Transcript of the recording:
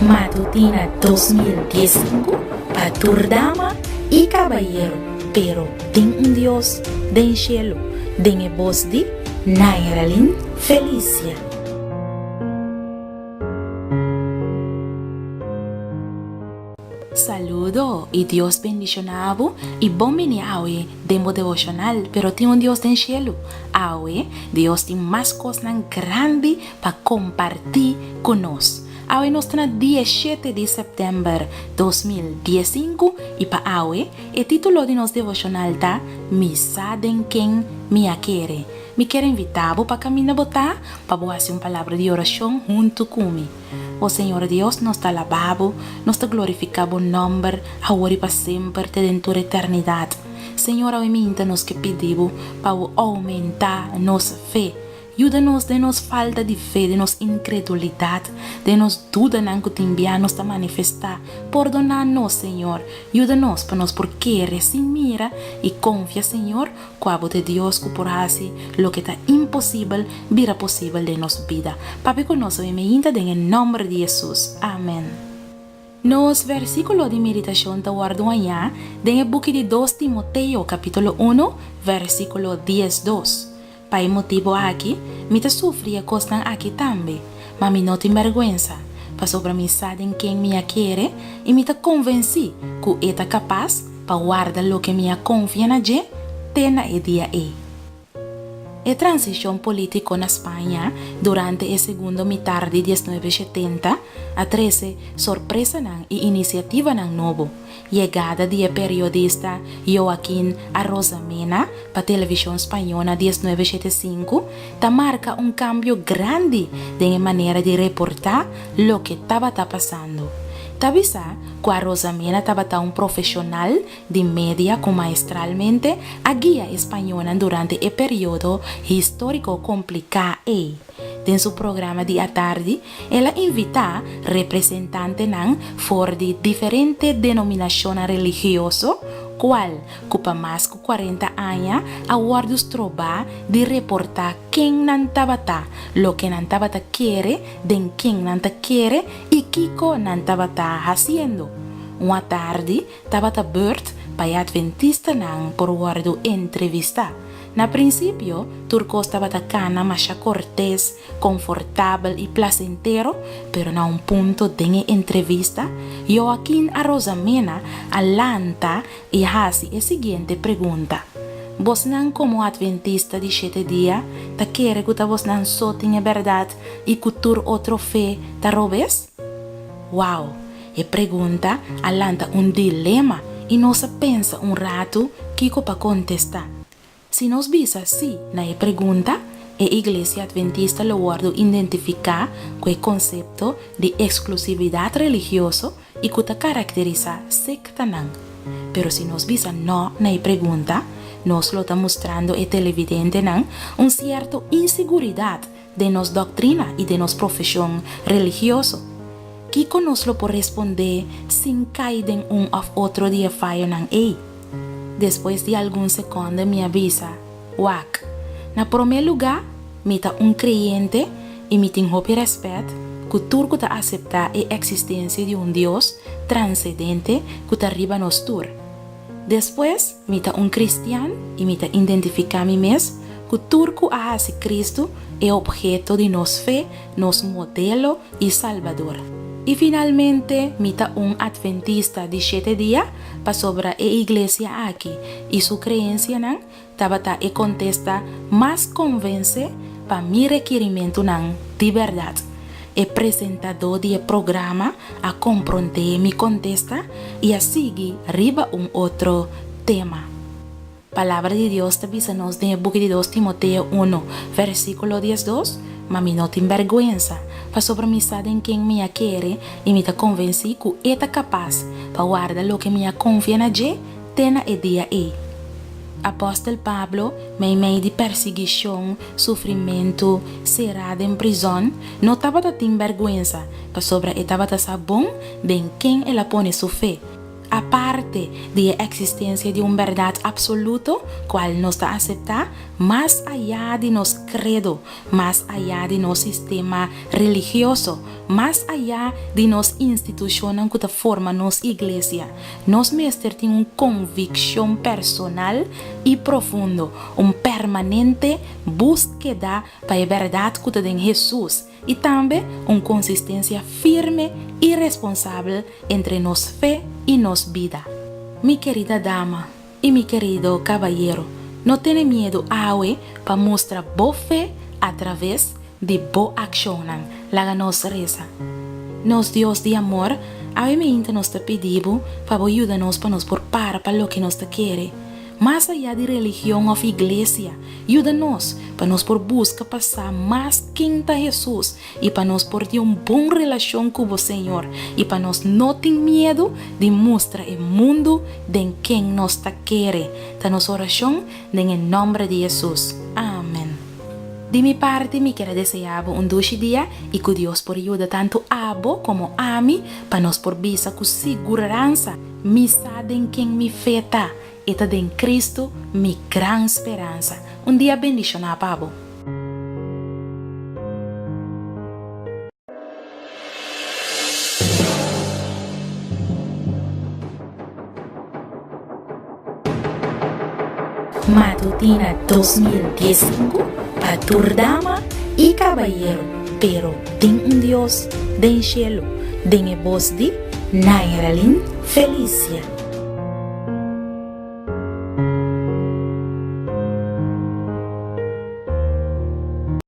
Matutina 2015 pa tur dama y cabayero, pero tin un Dios den cielo, den e bos di Nairalyn Felicia. Saludo y Dios bendiciona bo y bon bini awe den bo devocional pero tin un Dios den cielo awe Dios tin mas cosnan grandi pa comparti cu nos awe nos ta na dia shete di september 2015 y pa awe e titulo di nos devocional ta Mi sa den ken mi a kere mi kier invita bo pa caminda bo ta pa bo haci un palabra di oracion hunto cu mi. O Señor Dios, nos ta alabá Bo, nos ta glorifiká Bo nòmber, awor i pa semper, te den tur eternidat. Señor, awe minta nos ke pidi Bo pa Bo oumentá nos fe. Yuda nos den nos falta di fe, den nos inkredulidat, den nos dudanan ku tin bia nos ta manifestá. Pordoná nos, Señor. Yuda nos pa nos por kere sin mira i konfia, Señor, Ku abo ta e Dios ku por hasi loke ta imposibel bira posibel den nos bida. Papia ku nos awe meinta den e nòmber di Hesus. Amen. Nos vèrsikulo di meditashon ta wòrdu hañá den e buki di Dos Timoteo kapítulo unu, vèrsikulo 12. Pa e motibu aki mi ta sufri e kosnan aki tambe, ma mi no tin bèrgwensa, pasobra mi sa den ken mi a kere i mi ta konvensí ku e ta kapas pa warda loke mi a konfia na dje te na e dia ei. E transishon polítiko na Spaña durante e segundo mitar di diesnuebe shetenta a trese sorpresanan i inisiativanan nobo. Yegada di e periodista Joaquín Arozamena pa televishon spañó na diesnuebe shete sinku ta marka un kambio grandi den e manera di reportá loke tabata pasando. Ta bisa ku Arozamena tabata un profeshonal di media ku maestralmente a guia e spañónan durante e periodo históriko kompliká ei. Den su programa di atardi el a invitá representantenan for di diferente denominashonnan religioso kual ku pa mas ku kuarenta aña a wòrdu strobá di reportá ken nan tabata, loke nan tabata kere, den ken nan ta kere i kiko nan tabata hasiendo. Un atardi tabata bùrt pa e atventistanan por wòrdu entrevistá. Na prinsipio, tur kos tabata kana masha kortes, konfortabel i plasentero, pero na un punto den e entrevista, Joaquin Arozamena a lanta i hasi e siguiente pregunta, Bosnan komo atventista di shete dia ta kere ku ta bosnan so tin e bèrdat i ku tur otro fe ta robes? Wow! E pregunta a lanta un dilema i nos a pensa un ratu kiko pa kontestá. Si nos bisa sí na e pregunta, e Iglesia Adventista lo wòrdu identifiká ku e konsepto di eksklusividat religioso i ku ta karakterisá sektanan. Pero si nos bisa nò na e pregunta, nos lo ta mustrando e televidentenan un sierto insiguridat den nos doktrina i den nos profeshon religioso. Kiko nos lo por respondé sin kai den un òf otro di e fayonan ei? Despues di algun sekònde mi a bisa, Wak, na promé lugá mi ta un kreyente i mi tin hopi rèspèt ku tur ku ta aseptá e eksistensia di un Dios transedente ku ta riba nos tur. Despues, mi ta un kristian i mi ta identifiká mi mes ku tur ku a hasi Kristu e opheto di nos fe, nos modelo i Salbador. I finalmente, mi ta un atventista di shete dia pasobra e iglesia aki i su kreensianan tabata e kontesta mas konvensé pa mi rekirimentunan di bèrdat. E presentadó di e programa a komprondé mi kontesta i a sigui riba un otro tema. Palabra di Dios ta bisa nos den e buki di Dos Timoteo unu, versíkulo 12, Ma mi no tin bèrgwensa, pasobra mi sa den ken mi a kere i mi ta konvensí ku e ta kapas pa warda loke mi a konfia na dje te na e dia ei. Apòstel Pablo, meimei di persiguishon, sufrimentu, será den prizòn, no tabata tin bèrgwensa, pasobra e tabata sa bon den ken el a pone su fe. Aparte di e eksistensia di un bèrdat apsoluto, kual nos ta aseptá, mas ayá di nos kredo, mas ayá di nos sistema religioso, mas ayá di nos institushonnan ku ta forma nos iglesia, nos mester tin un konvikshon personal i profundo, un permanente búskeda pa e bèrdat ku ta den Hesus, i tambe un konsistensia firme i responsabel entre nos fe i nos bida. Mi kerida dama i mi kerido kabayero, no tene miedu awe pa mustra bo fe atraves di bo akshonnan. Laga nos resa. Nos Dios di amor, awe meinta nos ta pidi bo pa bo yuda nos pa nos por para pa loke nos ta kere. Mas ayá di religion òf iglesia, yuda nos pa nos por buska pa sa mas ken ta Hesus i pa nos por tin un bon relashon ku bo, Señor, i pa nos no tin miedu di mustra e mundu den ken nos ta kere. Ta nos orashon den e nòmber di Hesus. Amen. Di mi parti mi kier a deseá bo un dushi dia i ku Dios por yuda tantu abo komo ami pa nos por bisa ku siguransa, Mi sa den ken mi fe ta, e ta den Cristo, mi gran speransa. Un dia bendishoná pa bo. Matutina 2015 pa tur dama i kabayero, pero tin un Dios den shelu, den e bos di Nairalyn Felicia.